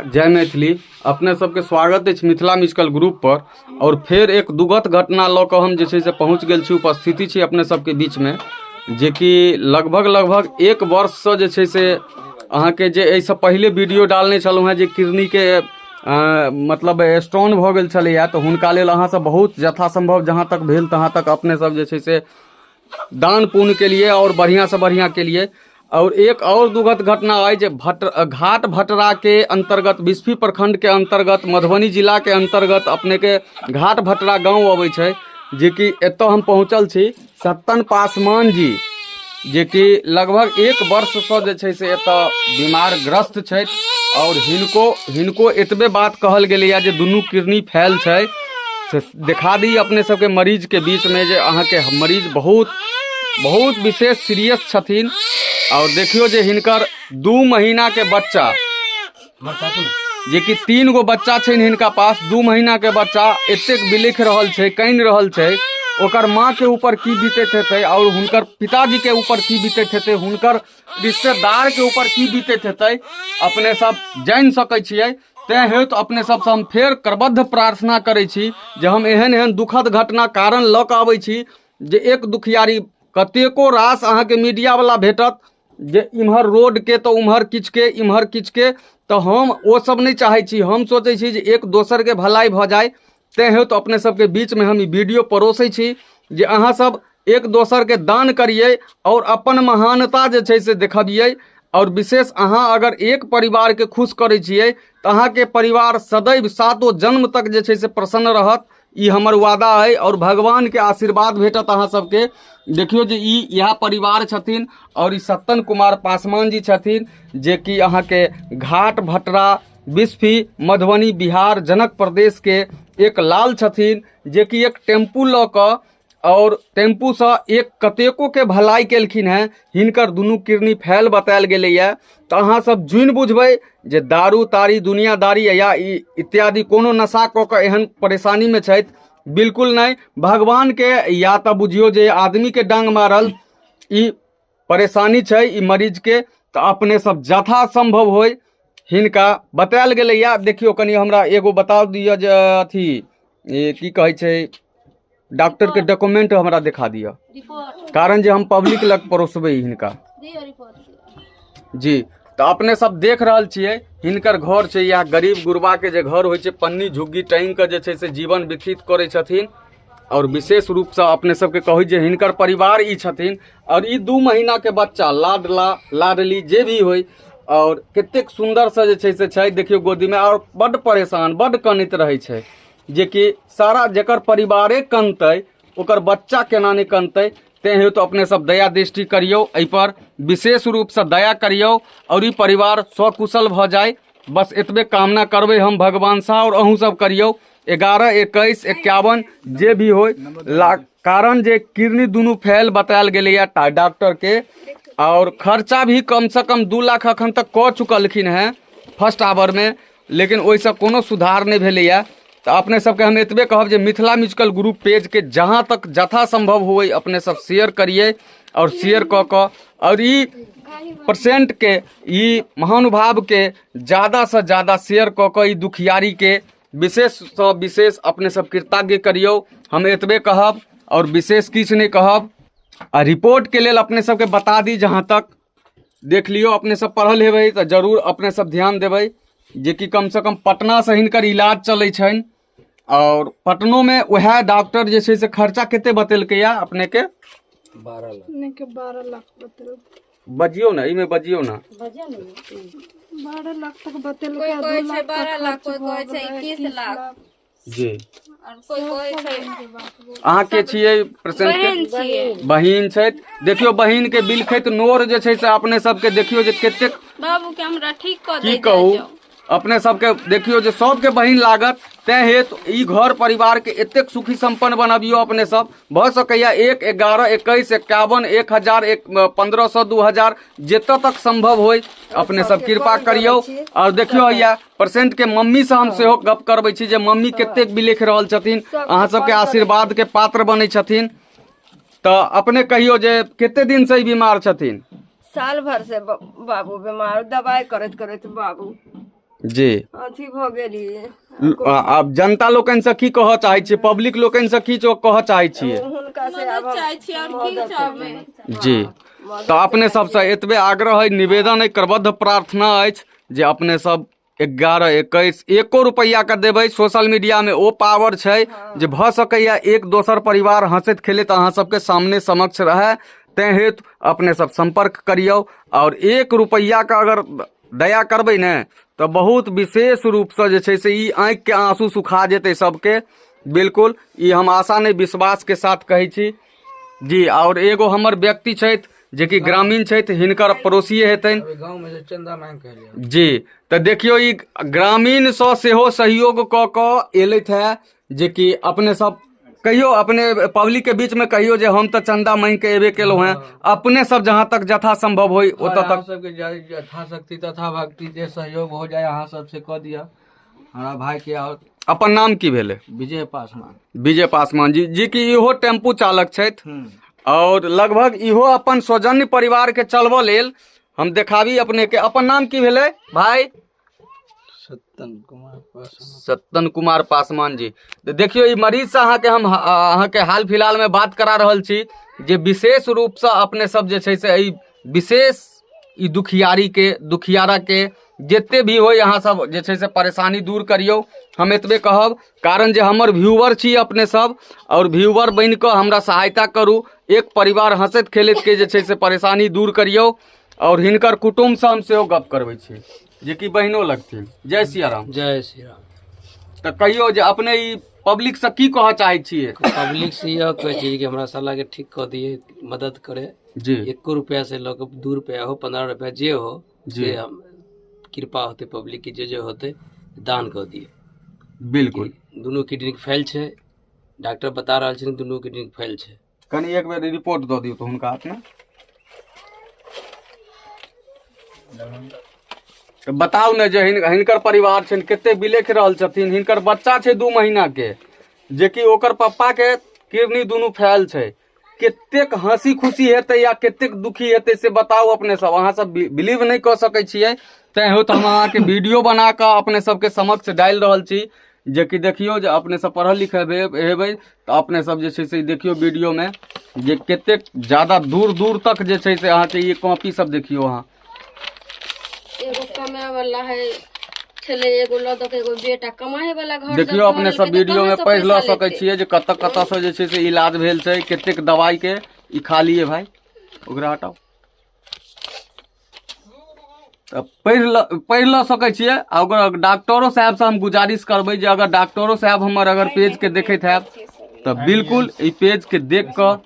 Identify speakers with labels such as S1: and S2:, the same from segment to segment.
S1: जय मैथिली। अपने सबके स्वागत अछि मिथिला म्यूजिकल ग्रुप पर। और फेर एक दुगत घटना लऽ कऽ हम जे छै से पहुँच गेल छी, उपस्थिति छी अपने सबके बीचमे, जेकि लगभग लगभग एक वर्षसँ जे छै से अहाँके जे एहिसँ पहिले वीडियो डालने छलहुँ हेँ जे किडनीके मतलब स्टोन भऽ गेल छलैए, तऽ हुनका लेल अहाँसब बहुत यथासम्भव जहाँ तक भेल तहाँ तक अपने सब जे छै से दान पुण्य के लिए और बढ़िया से बढ़िया के लिए। और एक और दुखद घटना है जे घाट भटरा के अंतर्गत बिस्फी प्रखंड के अंतर्गत मधुबनी जिला के अंतर्गत अपने के घाट भटरा गांव अबै छै, जे कि एतऽ हम पहुंचल छी सत्तन पासवान जी, जे कि लगभग एक वर्ष से जे छै से एतऽ बीमारग्रस्त छथि। और हिनको हिनको एतबे बात कहल गेलैए जे दुनू किडनी फैल छै, से देखा दी अपने सबके मरीज के बीच में जे अहाँके मरीज बहुत बहुत विशेष सीरियस छथिन। और देखियो जे हिनकर 2 महीना के बच्चा, जे कि 3 गो बच्चा छनि हिनका पास, 2 महीना के बच्चा एतेक बिलखि रहल छै, कानि रहल छै, ओकर माँ के ऊपर की बीतैत हेतै और हुनकर पिताजी के ऊपर की बीतैत हेतै, हुनकर रिश्तेदार के ऊपर की बीतैत हेतै, अपने सब जानि सकै छियै। तैं हेतु अपने सबसँ हम फेर करबद्ध प्रार्थना करै छी जे हम एहन एहन दुखद घटना कारण लऽ कऽ अबै छी जे एक दुखियारी कतेको रास अहाँके मीडियावला भेटत जे इम्हर रोडके तऽ उम्हर किछुके, इम्हर किछुके, तऽ हम ओ सब नहि चाहै छी। हम सोचै छी जे एक दोसरके भलाइ भऽ जाय। तैं हेतु अपने सबके बीचमे हम ई वीडियो परोसै छी जे अहाँ सब एक दोसरके दान करियै और अपन महानता जे छै से देखबियै। और विशेष अहाँ अगर एक परिवारके खुश करै छियै तऽ अहाँके परिवार सदैव सातो जन्म तक जे छै से प्रसन्न रहत, ई हमर वादा अइ। और भगवानके आशीर्वाद भेटत अहाँ सबके। देखियौ जे ई इएह परिवार छथिन और ई सत्तन कुमार पासवान जी छथिन, जेकि अहाँके घाट भटरा बिस्फी मधुबनी बिहार जनक प्रदेशके एक लाल छथिन, जेकि एक टेम्पू लऽ कऽ और टेम्पूसँ एक कतेको के भलाई केलखिन हेँ। हिनकर दुनू किडनी फैल बतायल गेलैए। तऽ अहाँ सब जुनि बुझबै जे दारू तारी दुनियादारी या ई इत्यादि कोनो नशा कऽ कऽ एहन परेशानीमे छथि, बिल्कुल नहि। भगवानके या तऽ बुझियौ जे आदमीके डाँग मारल ई परेशानी छै ई मरीजके। तऽ अपने सब यथासम्भव होइ हिनका बतायल गेलैए। देखियौ कनि हमरा एगो बता दिअ जे अथी की कहै छै डॉक्टर के डॉक्यूमेंट हमरा देखा दिअ, कारण जे हम पब्लिक लग परोसबै हिनका जी। तऽ अपने सब देख रहल छियै हिनकर घर छै इएह गरीब गुरबा के जे घर होइ छै, पन्नी झुग्गी टाँगि कऽ जे छै से जीवन व्यतीत करै छथिन। और विशेष रूपसँ अपने सबके कहै जे हिनकर परिवार ई छथिन और ई 2 महीना के बच्चा लाडला लाडली जे भी होइ, और कतेक सुन्दरसँ जे छै से छै देखियौ गोदीमे, और बड्ड परेशान बड्ड कनैत रहै छै, जेकि सारा जकर परिवारे कनतै ओकर बच्चा केना नहि कनतै। तैं हेतु अपने सब दया दृष्टि करियौ, एहिपर विशेष रूपसँ दया करियौ और ई परिवार सकुशल भऽ जाय, बस एतबे कामना करबै हम भगवानसँ और अहूँ सब करियौ। 11 21 51 जे भी होय, कारण जे किडनी दुनू फैल बतायल गेलैए डॉक्टरके, और खर्चा भी कमसँ कम 2 लाख अखन तक कऽ चुकलखिन हेँ फर्स्ट आवरमे, लेकिन ओहिसँ कोनो सुधार नहि भेलैए। तऽ अपने सबके हम एतबे कहब जे मिथिला म्यूजिकल ग्रुप पेजके जहाँ तक यथासम्भव होय अपने सब शेयर करियै और शेयर कऽ कऽ और ई पेशेंटके ई महानुभावके ज़्यादासँ ज़्यादा शेयर कऽ कऽ ई दुखियारीके विशेषसँ विशेष अपने सब कृतज्ञ करियौ। हम एतबे कहब और विशेष किछु नहि कहब। आ रिपोर्टके लेल अपने सबके बता दी, जहाँ तक देख लियौ अपने सब पढ़ल हेबै तऽ जरूर अपने सब ध्यान देबै जेकि कमसँ कम पटनासँ हिनकर इलाज चलै छनि और पटनोमे वएह डॉक्टर जे छै से खर्चा कते बतेलकैया अपनेके?
S2: 12 लाख।
S3: अपनेके 12 लाख बतेलकै।
S1: बजियौ ने, एहिमे बजियौ ने।
S3: 12 लाख तक बतेलकै,
S4: कोइ कहै
S3: 2
S4: छै
S3: लाख तक
S4: 12 लाख,
S3: खर्च
S4: कोइ
S3: भऽ
S4: कहै छै
S3: गेलै,
S4: 21
S3: 21
S4: लाख।
S3: लाख।
S1: जी।
S4: और कोइ कहै छै
S1: अहाँ के छियै पेशेंट के?
S4: बहिन छियै।
S1: बहिन छथि। देखियौ बहिन के बिलखैत नोर जे छै से अपने सबके देखियौ जे कतेक
S4: बाबू के हमरा ठीक कऽ
S1: की
S4: दै
S1: कहू
S4: जाउ।
S1: अपने सबके देखियौ जे सबके बहिन लागत। तैं हेतु ई घर परिवार के एतेक सुखी संपन्न बनबियौ अपने सब। भऽ सकैया 1 11 21 51 1000 1 1500 2000 जतऽ तक संभव होय अपने सब कृपा करियौ। और देखियौ हैया पेशेंट के मम्मी से हम सेहो गप करबै छी जे मम्मी कतेक बिलखि रहल छथिन, अहाँ सबके आशीर्वाद के पात्र बनै छथिन। तऽ अपने कहियौ जे कते दिन से ई बीमार छथिन?
S5: साल भर से बाबू बीमार, दवाई करैत करैत बाबू।
S1: जी।
S2: अथी भऽ गेलियै।
S1: आब जनता लोकनि से की कहऽ चाहै छियै, पब्लिक लोकनि से की कहऽ चाहै छियै?
S2: हुनका से आब
S4: मदद चाहै छियै, आओर की चाहबै?
S1: जी, तऽ अपने सबसँ एतबे आग्रह अइ, निवेदन अइ, करबद्ध प्रार्थना अछि जे अपने सब 11 21 एको रुपैआके देबै। सोशल मीडियामे ओ पावर छै जे भऽ सकैए एक दोसर परिवार हँसैत खेलैत अहाँ सबके सामने समक्ष रहए, तैँ हेतु अपने सब सम्पर्क करियौ। आओर 1 रुपैआके अगर दया करबै ने तऽ बहुत विशेष रूपसँ जे छै से ई आँखिके आँसू सुखा जेतै सबके। बिल्कुल ई हम आशा नहि, विश्वासके साथ कहै छी जी। आओर एगो हमर व्यक्ति छथि जेकि ग्रामीण छथि, हिनकर पड़ोसिए हेतनि
S5: गाँवमे जे चन्दा मांगि कऽ एलियै
S1: जी। तऽ देखियौ, ई ग्रामीणसँ सेहो सहयोग कऽ कऽ एलथि हे, जेकि अपने सब कहियो अपने पब्लिक के बीच में कहियो जे हम तऽ चंदा मांगि के एबे केलहुँ हेँ। अपने सब जहाँ तक यथा संभव होय ओतऽ
S5: अहाँ
S1: तक
S5: सबके यथा शक्ति तथा भक्ति जे सहयोग हो जाए अहाँ सबसे कऽ दिअ हमरा भाई के। और
S1: अपन नाम की भेलै?
S5: विजय पासवान।
S1: विजय पासवान जी, जे कि इहो टेम्पू चालक छथि और लगभग इहो अपन स्वजन्य परिवार के चलबऽ लेल। हम देखाबी अपने के। अपन नाम की भेलै भाई?
S5: सत्तन कुमार पासवान।
S1: सत्तन कुमार पासवान जी। तऽ देखियौ, ई मरीजसँ अहाँके हम अहाँके हाल फिलहालमे बात करा रहल छी जे विशेष रूपसँ अपने सब जे छै से एहि विशेष ई दुखियारीके दुखियाराके जते भी होइ अहाँ सब जे छै से परेशानी दूर करियौ। हम एतबे कहब, कारण जे हमर व्यूवर छी अपने सब आओर व्यूवर बनि कऽ हमरा सहायता करू। एक परिवार हँसैत खेलैत के जे छै से परेशानी दूर करियौ। आओर हिनकर कुटुम्बसँ हम सेहो गप करबै छी, जेकि बहिनो लगथिन। जय सियाराम।
S5: जय श्री राम।
S1: तऽ कहियौ जे अपने ई पब्लिकसँ की कहऽ चाहै छियै?
S5: पब्लिक से यह कहै छी कि हमरा साला के ठीक कऽ दिए, मदद करे
S1: जी।
S5: 1 रुपया से लऽ कऽ 2 रुपया हो, 15 रुपया जे हो
S1: जी।
S5: से हम कृपा होते पब्लिक के, जे जे होते दान कऽ दिए।
S1: बिल्कुल।
S5: दुनू किडनी फैल छै, डॉक्टर बता रहल छै दुनू किडनी फैल छै।
S1: कनि एक बेर रिपोर्ट दऽ दियौ तऽ हुनका हाथमे। तऽ बताउ ने जे हिनकर परिवार छनि, कते बिलखि रहल छथिन। हिनकर बच्चा छै 2 महीना के, जेकि ओकर पप्पा के किडनी दुनू फैल छै। कतेक हंसी खुशी हेतै या कतेक दुखी हेतै से बताउ अपने सब। अहाँ सब बिलीव नहि कऽ सकै छियै, तैँ हो तऽ हम अहाँके वीडियो बना कऽ अपने सबके समक्ष डालि रहल छी, जेकि देखियौ जे अपने सब पढ़ल लिखल हेबै तऽ अपने सब जे छै से देखियौ वीडियोमे जे कतेक ज्यादा दूर दूर तक जे छै से अहाँके ई कॉपी सब देखियौ अहाँ।
S6: एगो कमाए वाला है छलै, एगो लऽ दऽ के एगो बेटा कमाए वाला घर।
S1: देखियौ अपने सब वीडियो में पढ़ि लऽ सकै छियै जे कतऽ कतऽ से जे छै से इलाज भेल छै, कतेक दवाई के ई खाली है। भाई ओकरा हटाउ। तऽ पढ़ि लऽ सकै छियै। आ ओकर डॉक्टरो साहेबसँ हम गुजारिश करबै जे अगर डॉक्टरो साहेब हमर अगर पेजके देखैत हैब तऽ बिल्कुल ई पेजके देख कऽ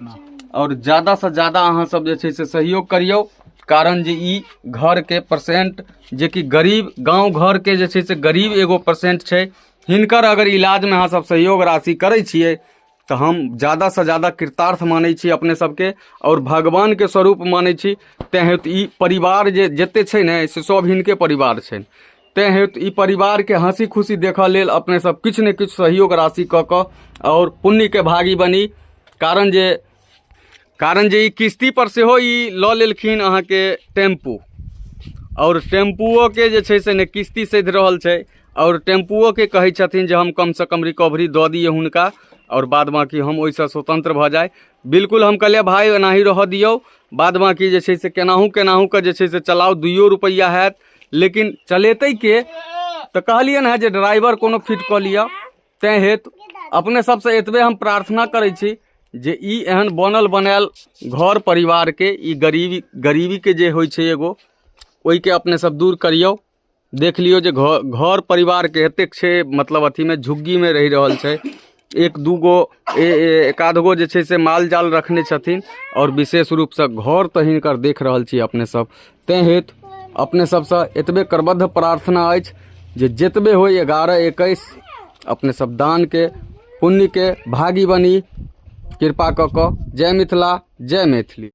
S1: आओर ज्यादासँ ज्यादा अहाँ सब जे छै से सहयोग करियौ, कारण जे ई घरके पेशेंट जेकि गरीब गाँव घरके जे छै से गरीब एगो पेशेंट छै, हिनकर अगर इलाजमे अहाँ सब सहयोग राशि करै छियै तऽ हम ज्यादासँ ज्यादा कृतार्थ मानै छी अपने सबके आओर भगवानके स्वरूप मानै छी। तैँ हेतु ई परिवार जे जते छै ने से सब हिनके परिवार छनि। तैँ हेतु ई परिवारके हँसी खुशी देखऽ लेल अपने सब किछु ने किछु सहयोग राशि कऽ कऽ आओर पुण्यके भागी बनी, कारण जे ई किस्ती पर सेहो ई लऽ लेलखिन अहाँके टेम्पू, आओर टेम्पुओके जे छै से ने किस्ती सधि रहल छै, आओर टेम्पुओके कहै छथिन जे हम कमसँ कम रिकवरी दऽ दियै हुनका आओर बाद बाँकी हम ओहिसँ स्वतन्त्र भऽ जाइ। बिल्कुल हम कहलियै भाय एनाही रहऽ दियौ, बाद बाँकी जे छै से केनाहु केनाहु कऽ जे छै से चलाउ, 2 रुपैआ हैत लेकिन चलेतै के? तऽ कहलियनि हेँ जे ड्राइवर कोनो फिट कऽ लिअ। तैँ हेतु अपने सबसँ एतबे हम प्रार्थना करै छी जे ई एहन बनल बनायल घर परिवारके ई गरीबी गरीबीके जे होइ छै एगो ओहिके अपने सब दूर करियौ। देख लियौ जे घर परिवारके एतेक छै, मतलब अथीमे झुग्गीमे रहि रहल छै, 1 2 गो एक आध गो जे छै से माल जाल रखने छथिन आओर विशेष रूपसँ घर तऽ हिनकर देख रहल छी अपने सब। तैँ हेतु अपने सबसँ एतबे करबद्ध प्रार्थना अछि जे जतबे होइ 11 21 अपने सब दानके पुण्यके भागी बनी, कृपा कऽ कऽ। जय मिथिला, जय मैथिली।